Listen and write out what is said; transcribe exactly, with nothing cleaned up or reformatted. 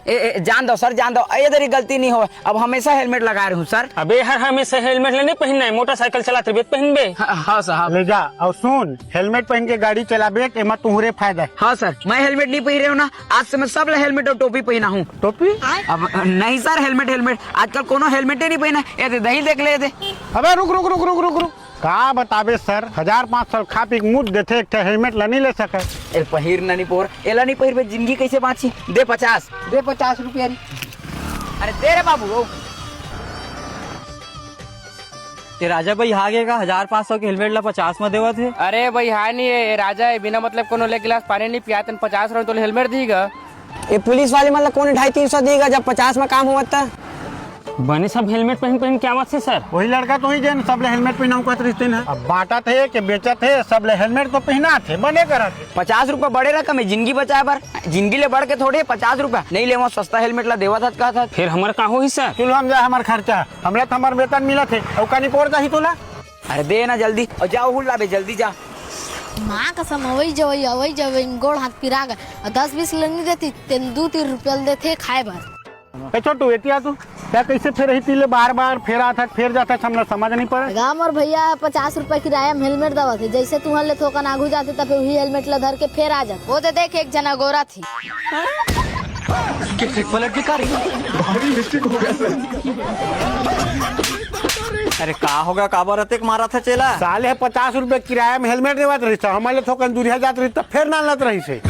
ए, ए, जान दो सर, जान दो, ए दरी गलती नहीं हो, अब हमेशा हेलमेट लगा रहूं सर। अबे हर हमेशा हेलमेट ल नहीं पहनना है, मोटरसाइकिल चलात रहिबे त पहनबे। हाँ, हाँ साहब। ले जा, अउ सुन, हेलमेट पहन के गाड़ी चलाबे, एमा तुहरे फायदा है। हाँ सर, मैं हेलमेट नहीं पहन रहे हूँ ना, आज से मैं सब ला हेलमेट अउ टोपी पहना हूँ। टोपी? अब नहीं सर, हेलमेट, हेलमेट, आजकल कोनो हेलमेटे नहीं पहना। ए दे, दही देख ले दे। अबे रुक, रुक, रुक, रुक, रुक, रुक। का बताबे सर, हजार पाँच सौ खा पी के मुद देथे, एक ठे हेलमेट ला नहीं ले सके। ए पहिर ना नहीं पोर, एला नहीं पहिरबे, जिंदगी कैसे बाँची? दे पचास। दे पचास रुपया री। अरे दे रे बाबू, ओ। ए राजा भाई, हागे का हजार पाँच सौ के हेलमेट ला पचास में देवत हे? अरे भाई, हा नहीं है, ए राजा है, बिना मतलब कोनो ले गिलास पानी नहीं पियातन, पचास रुपया तोले हेलमेट दीगा। ए पुलिस वाले मन ला कोन ढाई तीन सौ दीगा, जब पचास में काम होवत त? बने सब हेलमेट पहन पहन के आवत हे सर। वही लड़का तो ही जेन सबले हेलमेट पहनाऊ कहत रहिस तेन ह। अब बांटत हे के बेचत हे, सबले हेलमेट तो पहनात हे, बने करत हे। पचास रुपया बड़े रकम है जिंदगी बचाए बर, जिंदगी ले बढ़ के थोड़े पचास रुपया नहीं लेवा, सस्ता हेलमेट ला देवत हत कहत हत। फिर हमर का होही सर? चुल्हा में जा हमर खर्चा, हमला तो हमर वेतन मिलत हे, अउ कानी पोर जाही तोला। अरे दे ना जल्दी, अउ जाओ हुल लाबे, जल्दी जा। माँ कसम, अवई जवई, अवई जवई, गोड़ हाथ पिरा गए। अउ दस बीस ले नहीं देती, तेन दू तीन रुपया ले देते खाए बर। ए छोटू, एतिया तू, क्या कैसे फेर ही तीले बार बार फेर आथक, फेर जाथक, हमला समझ नहीं पड़े। गाँव मोर भैया पचास रुपया किराया में हेलमेट दवा थे, जैसे तुहर ले थोकन आगू जाते, तब वही हेलमेट ला धर के फेर आ जाते। वो तो देख, एक जना गोरा थी। कैसे पलट के कारी? भारी मिस्टेक हो गया सर। अरे का होगा, काबर अतेक मारा था चेला? साले ह पचास रुपया किराया में हेलमेट देवत रहिस, हमर ले थोकन दूरिहा जात रहिस, त फेर नालत रहिस हे।